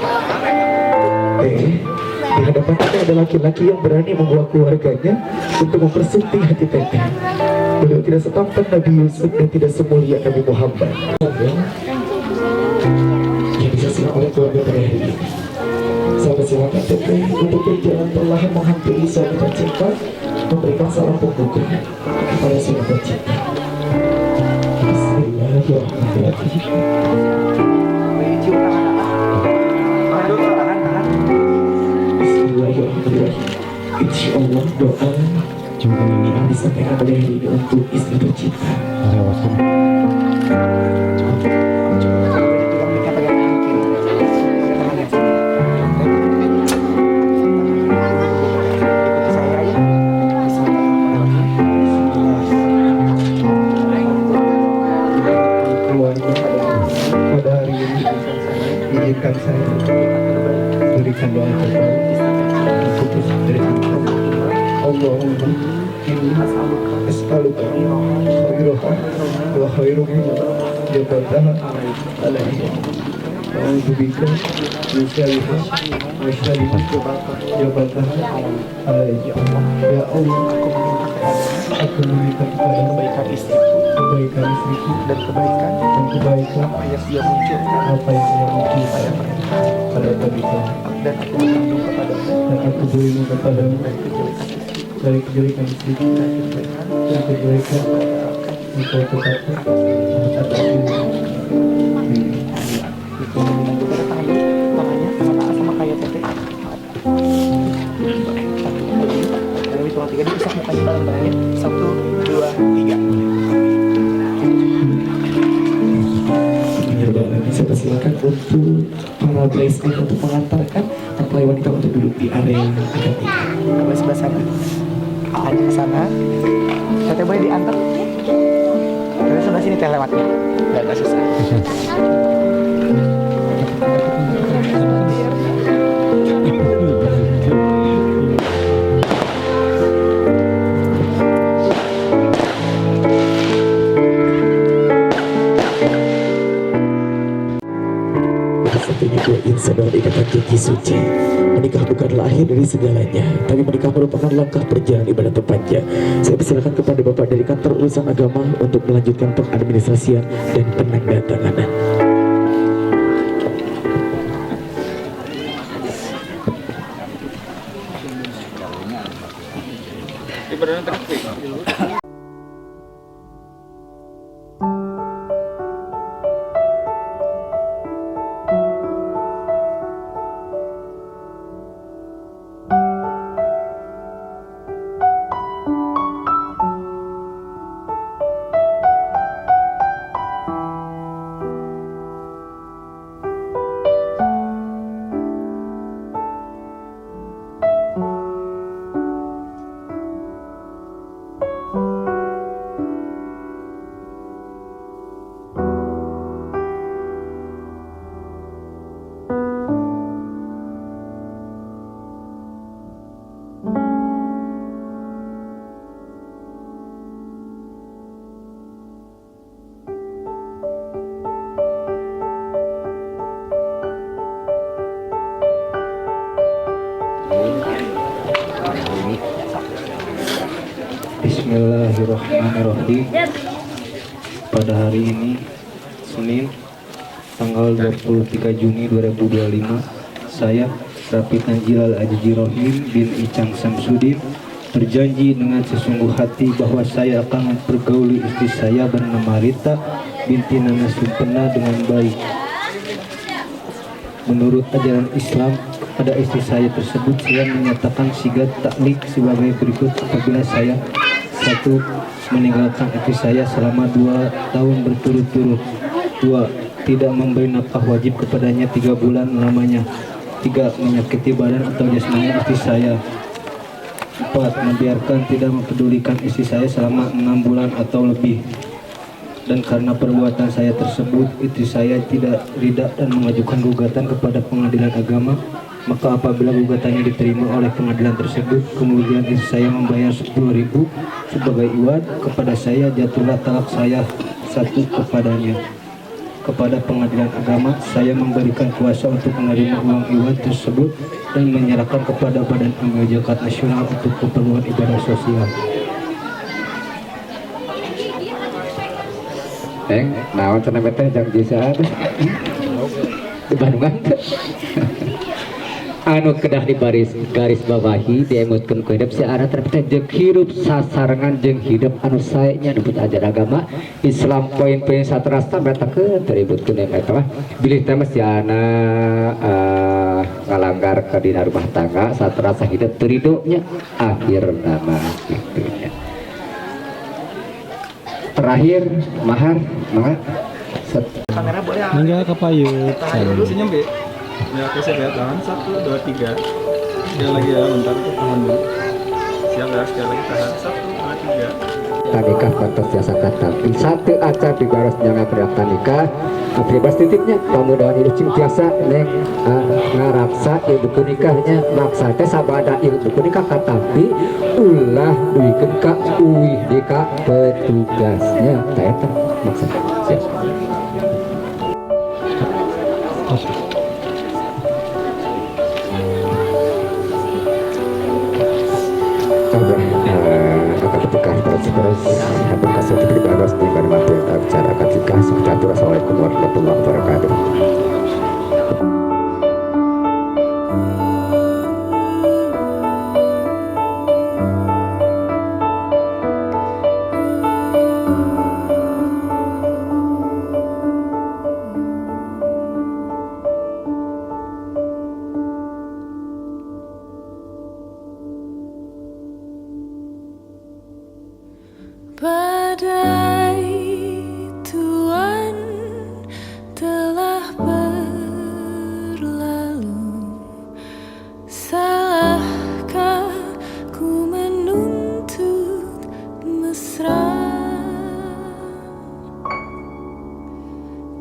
Teh, di hadapan kita ada laki-laki yang berani membawa keluarganya untuk mempersunting hati Teteh. Beliau tidak setampan Nabi Yusuf dan tidak semulia Nabi Muhammad. Yang disaksikan oleh keluarga pada hari ini. Saya persilakan Teteh untuk berjalan perlahan menghampiri suami tercinta, memberikan salam pembuka kepada suami tercinta. Bismillahirrahmanirrahim. Cium tangan apa? Tahan, tahan. Bismillahirrahmanirrahim. Insya Allah doa yang disampaikan pada hari ini untuk istri tercinta. Pegang mic-nya pakai tangan kiri. Pakai tangan yang sini. Ikuti saya ya. Bismillahirrahmanirrahim. Keluarga pada hari ini, izinkan saya berikan doa terbaik untuk istri tercinta. Allahumma inni as'aluka khairaha wa khairu ma jabaltaha alaihi wa a'udzu bika min syarriha wa syarri ma jabaltaha alaihi. Ya Allah, aku meminta kepadamu kebaikan istriku kebaikan istriku dan kebaikan dan kebaikan apa yang dia munculkan apa yang ia munculkan pada pernikahan pada pernikahan, dan aku berlindung kepadamu dan aku berlindung kepadamu dari kejelekan istriku dari kejelekan istriku dan kejelekan dan kejelekan engkau tetapkan atas diri. Tangan dulu, tangannya sama sama kayak Teteh. Tangannya kayak gini. Dalam hitungan tiga diusap mukanya bareng-bareng ya. Satu, dua, tiga. Penyerbaran, saya persilakan untuk para bridesmaid untuk mengantarkan mempelai wanita untuk duduk di area akad nikah. Coba sebelah sana. Aanya ke sana. Teteh boleh diantar. Teteh sebelah sini teh lewatnya. Gak agak susah. Satunya dua insan dalam ikatan janji suci. Menikah bukanlah akhir dari segalanya, tapi menikah merupakan langkah perjalanan ibadah terpanjang. Saya persilakan kepada Bapak dari Kantor Urusan Agama untuk melanjutkan pengadministrasian dan penandatanganan. Bismillahirrahmanirrahim. Pada hari ini, Senin, tanggal 23 Juni 2025, saya Rapi Tanjilal Ajiji Rohim bin Icang Samsudin berjanji dengan sesungguh hati bahwa saya akan mempergauli istri saya bernama Rita binti Nana Sumpena dengan baik menurut ajaran Islam Pada istri saya tersebut saya menyatakan sighat taklik sebagai berikut. Apabila saya, satu, meninggalkan istri saya selama 2 tahun berturut-turut. Dua, tidak memberi nafkah wajib kepadanya 3 bulan lamanya. Tiga, menyakiti badan atau jasmani istri saya. Empat, membiarkan tidak mempedulikan istri saya selama 6 bulan atau lebih. Dan karena perbuatan saya tersebut istri saya tidak ridha dan mengajukan gugatan kepada pengadilan agama, maka apabila gugatannya diterima oleh pengadilan tersebut, kemudian istri saya membayar 10.000 sebagai iwad kepada saya, jatuhlah talak saya satu kepadanya. Kepada pengadilan agama saya memberikan kuasa untuk menerima uang iwad tersebut dan menyerahkan kepada Badan Amil Zakat Nasional untuk keperluan ibadah sosial. Neng, naon cenah teh jang saha teh? Di Bandungan teh. Anu kedah di baris garis bawahi diemutkeun ku hidup si anak teh jeung hirup sasarengan jeung hidup anu sae nya, nu ajar agama Islam poin-poin saterasna eta keun teributkeun eta mah bilih teh mah si anak ngalanggar ke dina rumah tangga saterasa hidup teu ridho nya, akhirna mah kitu nya. Terakhir mahar, mangga. Set. Kamera boleh. Mangga kapayut. Tahan dulu senyum, Bi. Ya, oke, siap ya. Tahan satu, dua, tiga. Sekali lagi ya, bentar, tahan dulu. Siap ya, sekali lagi tahan. Satu, dua, tiga. Nikah pantas jasa tapi satu acara di baros jangan akta nikah bebas titipnya pamudahan hidup cing tiasa neng ngaraksa ieu buku nikahnya, maksa teh sabada ieu buku nikah katapi ulah duikeun ka uih di ka petugasnya. Tah, eta maksa siap. Terus terus kasih di baros di mana acara akad nikah. Assalamualaikum warahmatullahi wabarakatuh. Badai Tuhan telah berlalu. Salahkah ku menuntut mesra?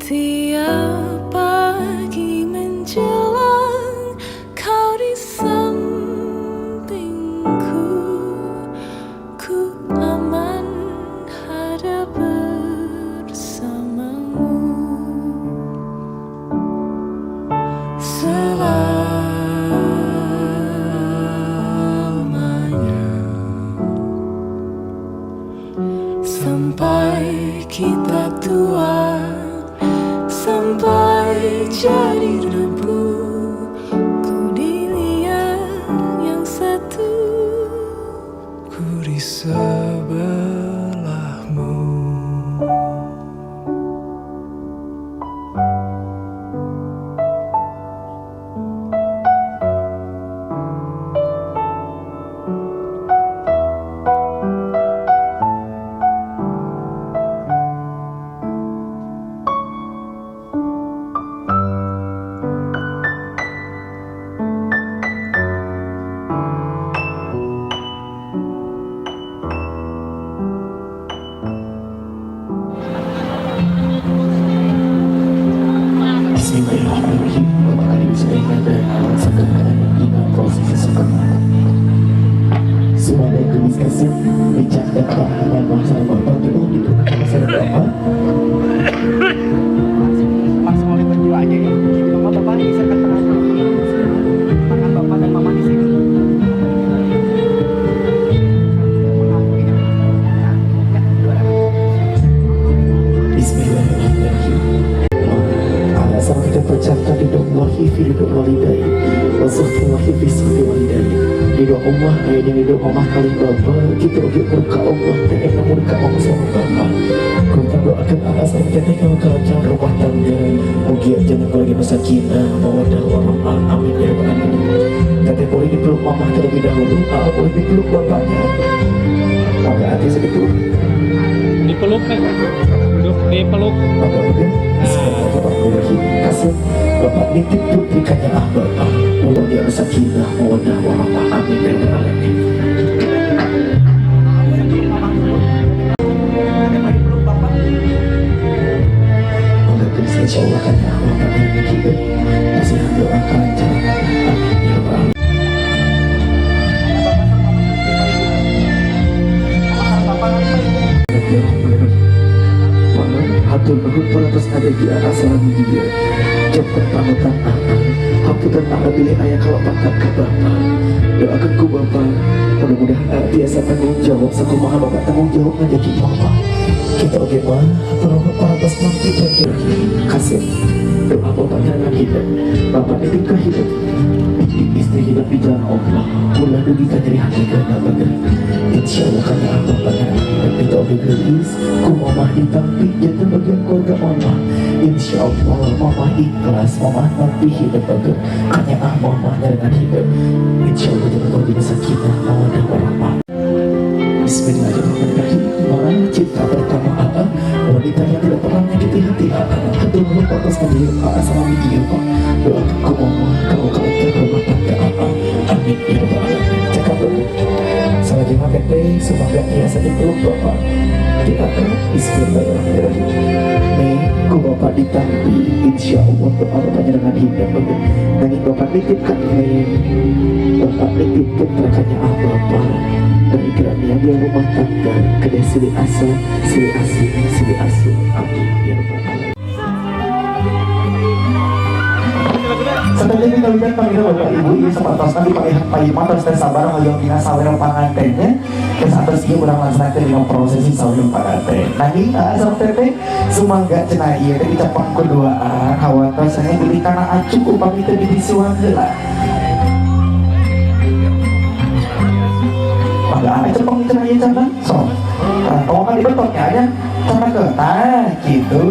Tiap pagi menjelang kau di sampingku, ku aman ada bersamamu selamanya. Sampai kita tua, sampai jadi debu, ku di liang yang satu, ku di sebelahmu. Bismillahirrahmanirrahim. Bapak Adi sedaya dina prosesi sukma. Sebagai gelis kasih bijak dan tahanan masa bapak itu ditutup masa bapak. Langsung oleh berdua aja ya. Jadi mama bapak geserkan tangan. Tangan bapak dan mama di sini. Bismillahirrahmanirrahim. Sama kita bacakan ridho Allahi fi ridho walidai wa sukhtullahi fi sukhti walidai. Ridho Allah aya dina ridho mamah kalih bapak kitu oge murka Allah teh eta murka Allah sama bapak. Ku doakan anak sama kita teh kalau rumah tangga mugi jangan keluarga sakinah mawaddah warahmah, amin ya rabbal alamin. Teteh boleh dipeluk mama terlebih dahulu, boleh dipeluk bapaknya. Maka hati sedikit Dipeluk nih. Duduk dipeluk. Maka udah, bismillahirrahmanirrahim. Kasih bapak nitip putri kanyaah bapak. Mudah dia sakinah, mawaddah, warahmah. Amin ya rabbal alamin. Maka geus insyaallah kanyaah bapak yang hidup. Kasihan doa kelancaran. Amin ya rabbal alamin. Hatur nuhun parantos ngadegi asal dia. Janten panutan aa, hapunten aa bilih aya kalepatan ka bapa. Doakeun ku bapa, mudah-mudahan tiasa tanggung jawab sakumaha bapak tanggung jawab ngajaki mama. Kita oge mah hatur nuhun parantos nampi teh kasih doa bapak nyarengan hidup. Bapak nitip ka hidup. Istri hidup di jalan Allah. Ulah dugi ka nyeri hati kana bager. Insyaallah kana bapak nyarengan hidup itu oge geulis ku mamah ditampi janten bagian keluarga mama. Insyaallah mama ikhlas, mama nampi hidup bager. Kanyaah mama nyarengan hidup. Insyaallah jangan kau jadi sakinah mawaddah warahmah. Bismillahirrahmanirrahim. Mana cinta pertama Aa, wanita yang tidak pernah menyakiti hati Aa. Hatur nuhun atas ngadieu Aa sama ieu Pak. Doakeun ku mama kalau kalancar rumah tangga Aa. Amin ya rabbal alamin. Cekap dulu. Salajengna teteh semoga tiasa dipeluk bapak. Di Aa bismillahirrahmanirrahim. Nih ku bapak ditampi insyaallah doa bapak nyarengan hidup. Nanging bapak nitipkan nih. Bapak nitipkan rekannya bapak. Dari keramian dia rumah tangga kedai silih asa, silih asih, silih asuh. Amin ya rabbal alamin. Setelah ini kalian panggil bapak ibu ieu sapertosna dipalihan payima terus teh sabar hoyong dina sawer pangantennya geus atos ieu urang laksanakeun dina prosesi sawer panganten. Nanging sareng teteh sumangga cenah ieu teh dicepeng ku duaan hawatos cenah bilih kana acuk upami teu dibisuan heula. Mangga aya cepeng cenah ieu cenah sok. Tah tong kan dibetoknya nya cenah ke tah kitu.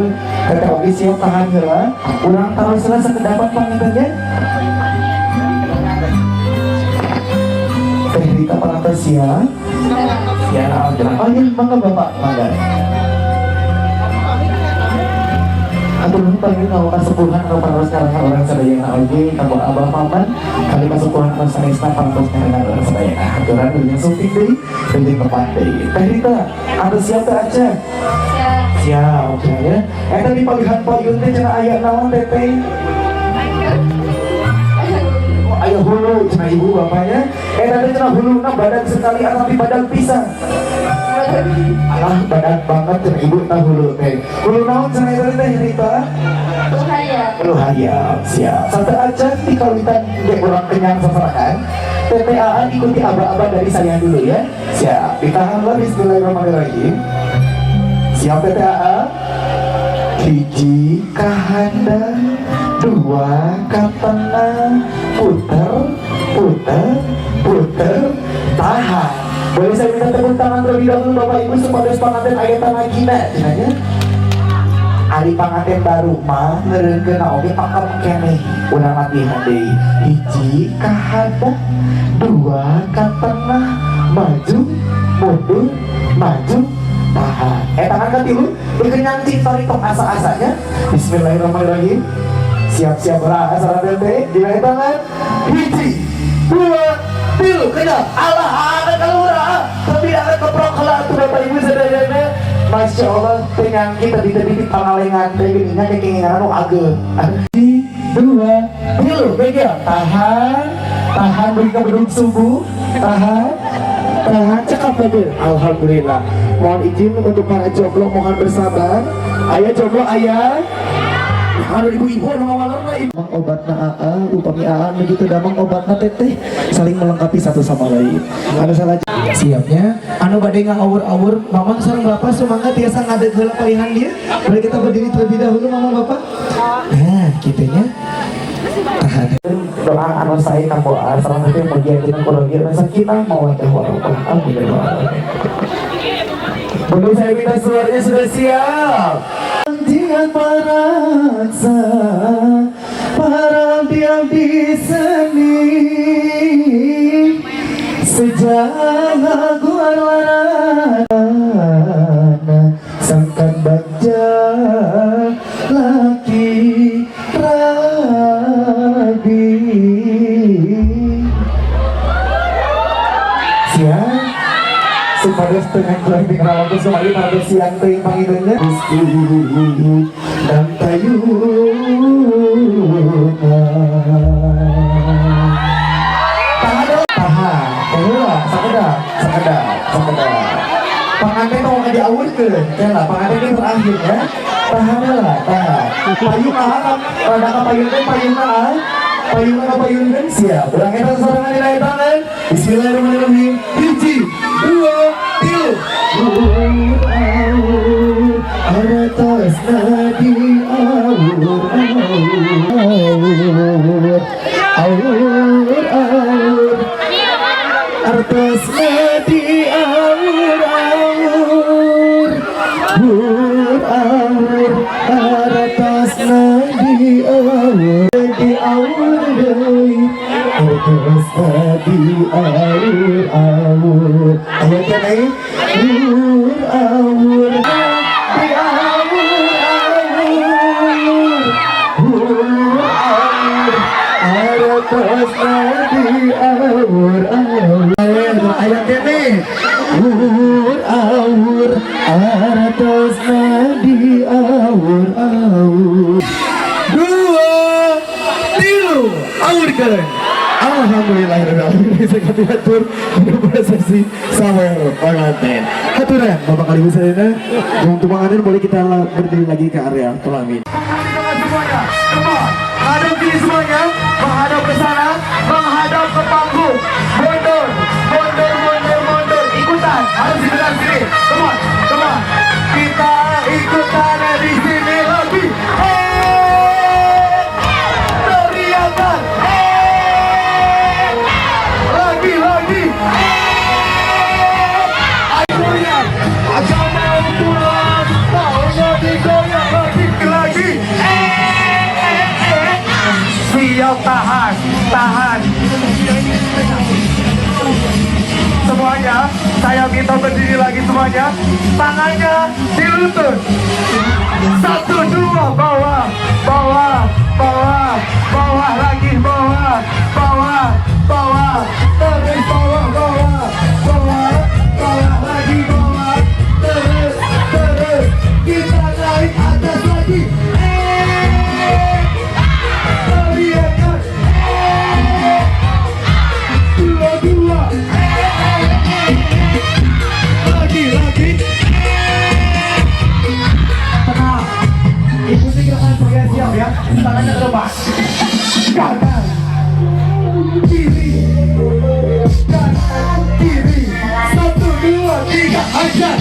Teteh oge siap tahan heula. Urang taros heula sakedapan pangantennya. Teh Rita parantos siap. Siap. Oh iya, mangga bapak, mangga. Atur nuhun panggil ka kasepuhan anu parantos ngarengan urang sadayana oge kanggo abah paman kali kasepuhan anu sanesna parantos ngarengan urang sadayana. Aturan wilujeng sumping deui, wilujeng tepat deui. Teh Rita, atuh siap teh acan? Siap. Siap, oke ya. Eta di palihan payun teh cenah aya naon teteh? Oh, aya hulu cenah ibu bapaknya. Eta teh cenah huluna badag sekali atapi badag pisan. Alah badag banget cenah ibu tah hulu teh. Hulu naon cenah eta teh Rita? Hulu hayam. Hulu hayam, siap. Satu acan di kawitan ge urang kenyang sasarakan. TPAA ikuti aba-aba dari saya dulu ya. Siap. Ditahanlah bismillahirrahmanirrahim. Siap TPAA? Hiji kahanda, dua katengah, puter, puter, puter, tahan. Boleh saya minta tepuk tangan terlebih dahulu Bapak Ibu supados panganten aya tanagina cenah. Ari panganten baru mah ngeureunkeun oge pakem keneh. Urang latihan deui. Hiji kahanda, dua katengah, maju, mundur, maju, tahan. Tangan katilu, dikenyang tarik tong asa-asanya. Bismillahirrahmanirrahim. Siap-siap lah asal teh di tangan. Hiji, dua, tilu, kenyang. Allah ada kalura, tapi ada keprok lah tuh Bapak Ibu sadayana. Masya Allah, kenyang kita tadi di pangalengan teh geuningan kekenyangan anu ageng. Hiji, dua, tilu, kenyang. Tahan, tahan beri ke bedug subuh, tahan. Tahan cekap lagi. Alhamdulillah. Mohon izin untuk para jomblo mohon bersabar. Ayah jomblo ayah. Aduh ibu-ibu anu ngawalerna ibu. Mang obatna aa, upami aa nu kitu damang obatna teteh saling melengkapi satu sama lain. Anu salah siapnya anu bade ngaawur-awur mamang sareng bapak sumangga tiasa ngadeg heula palihan dia. Boleh kita berdiri terlebih dahulu mamang bapak. Nah, kitunya. Tahan. Doa anu sae kanggo aa sareng teh mugi ayeuna kurogi anu sakinah mawaddah warahmah. Amin ya rabbal alamin. Belum saya minta suaranya sudah siap. Jangan paraksa para diam di seni. Sejak guarana sangkan bagja laki rabi. Siang supados dengan kurang tinggal waktu sumari pada siang teuing pangintennya dan tayungan. Tahan, tahan, sakedap, sakedap, sakedap. Panganten mau diawurkeun, lah panganten ini terakhir ya. Tahan lah, tahan. Payung ah, rada ka payung teh payung ah. Payung ka payung kan siap. Urang eta sorangan dina tangan. Bismillahirrahmanirrahim. 1, 2, 3. Atas nadi awur awur awur awur atas nadi awur awur awur awur atas nadi awur di awur deui atas nadi awur awur aya teh awur awur di awur awur awur atas nadi awur awur ayat ini awur awur atas nadi awur awur 2, 3 awur kalian. Alhamdulillahirobbilalamin. Saya atur prosesi sawer pengantin. Haturan Bapak kali ibu sadayana untuk pengantin boleh kita berdiri lagi ke area pelamin. Semuanya, come on, hadap kiri semuanya, menghadap ke sana, menghadap ke panggung, mundur, mundur, mundur, mundur, ikutan, harus ikutan sini, come on, come on, kita ikutan di sini lagi, teriakan, lagi, lagi, ayo, aja mau pulang, maunya digoyang lagi, lagi. Siap, tahan, tahan. Semuanya, saya minta berdiri lagi semuanya. Tangannya di lutut. 1, 2, bawah, bawah, bawah, bawah lagi, bawah, bawah, bawah, terus bawah, bawah, bawah, bawah lagi, bawah, terus, terus. Kita naik atas lagi. Teriakan, 2, 2, lagi, lagi. Tenang, ikuti gerakan saya siap ya. Tangannya ke depan, kanan, kiri, kanan, kiri. 1, 2, 3, ajar.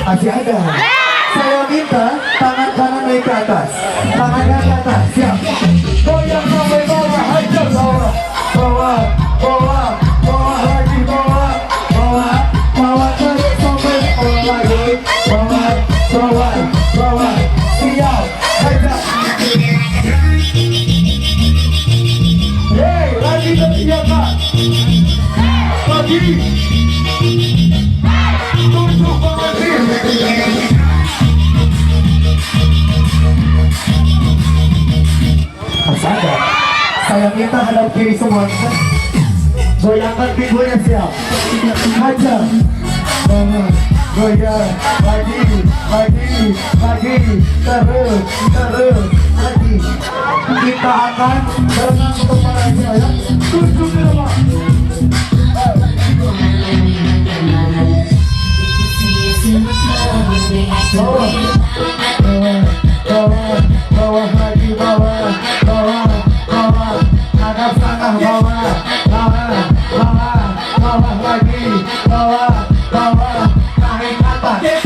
Masih ada. Saya minta tangan kanan naik ke atas, tangan kanan ke atas, siap. Goyang sampai bawah, hajar bawah, bawah, bawah, bawah lagi, bawah, bawah, bawah terus sampai bawah lagi, bawah, bawah, bawah, siap, hajar. Hey, lagi teriakan, lagi. Tujuh pengantin. Ada. Saya minta hadap kiri semuanya. Goyangkan pinggulnya siap. Hajar. Goyang lagi, lagi, lagi, terus, terus, lagi. Kita akan berenang untuk para ya. Tujuh ke depan. Bawah, bawah, bawah, bawah lagi, bawah, bawah, bawah, hadap sana, bawah, bawah, bawah, bawah lagi, bawah, bawah, naik atas.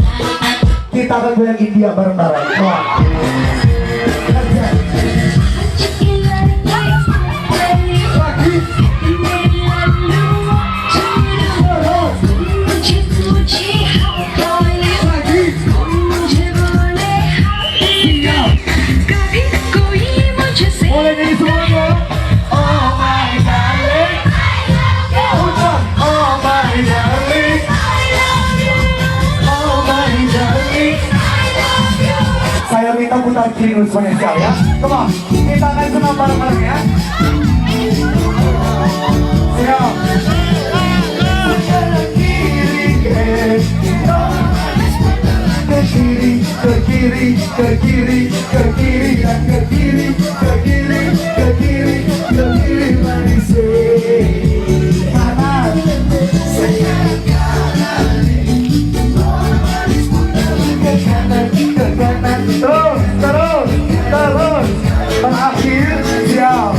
Kita akan goyang India bareng-bareng. Lagi. Boleh nyanyi semuanya. Oh my darling. putar kiri dulu semuanya siap ya. Come on, kita akan senam bareng-bareng ya. Siap. Ke kiri, ke kiri, ke kiri, ke kiri, dan ke kiri, ke kiri, ke kiri, ke kiri, manis. Kanan, ke kanan, ke kanan, terus, terus, terus, terakhir, siap.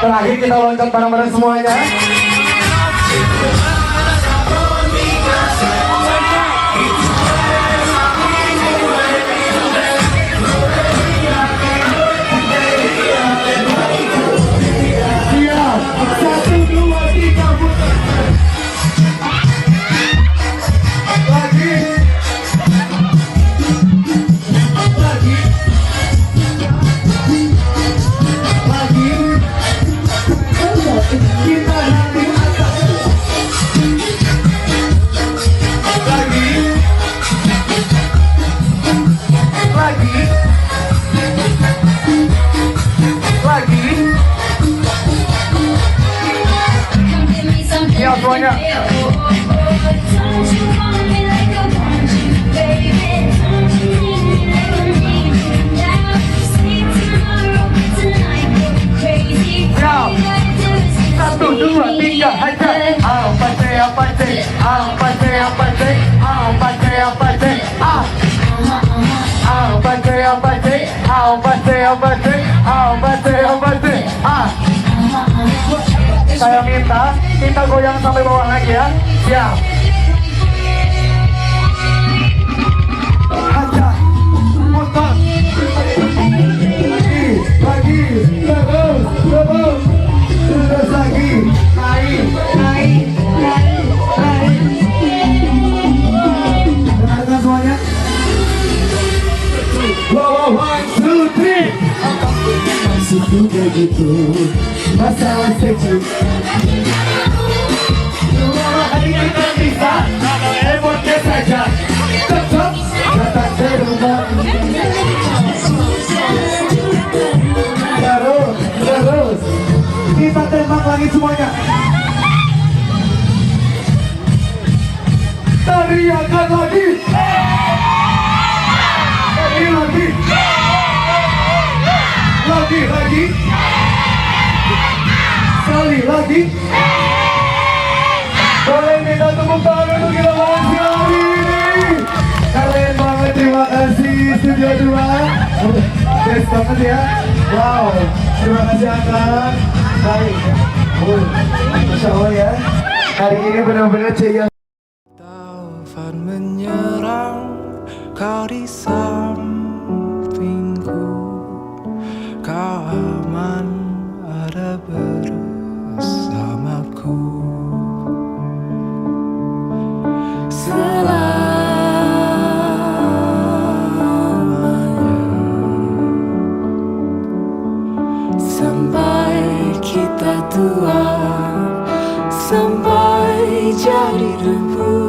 Terakhir kita loncat bareng-bareng semuanya. Siap. 1, 2, 3, putar. Lagi. Lagi. Lagi. Kita nanti atas. Lagi. Lagi. Lagi. Siap semuanya. Siap. 1, 2, 3, hajar. A, C, A, C, A, C, A, C, A, C, A, C, A. A, C, A, C, A, C, A, C, A, C, A, C, A. Saya minta kita goyang sampai bawah lagi ya. Siap. Hajar, putar. Lagi, lagi, terus, terus, terus lagi. Naik, naik, naik, naik. Dengarkan semuanya. Wow, 1, 2, 3. Maksudku begitu, masalah sejuk. Hari kita bisa, emotnya saja. Cocok, datang ke rumah. Terus, terus. Kita tembak lagi semuanya. Teriakan lagi. Lagi, lagi. Lagi, lagi. Sekali lagi. Boleh minta tepuk tangan untuk kita banget hari ini. Keren banget, terima kasih Studio 2. Best banget ya. Wow, terima kasih Akang. Baik. Oh, Masya Allah ya. Hari ini benar-benar ceria. Taufan menyerang, kau di sampingku. Kau aman ada bersamaku. Selamanya sampai kita tua, sampai jadi debu.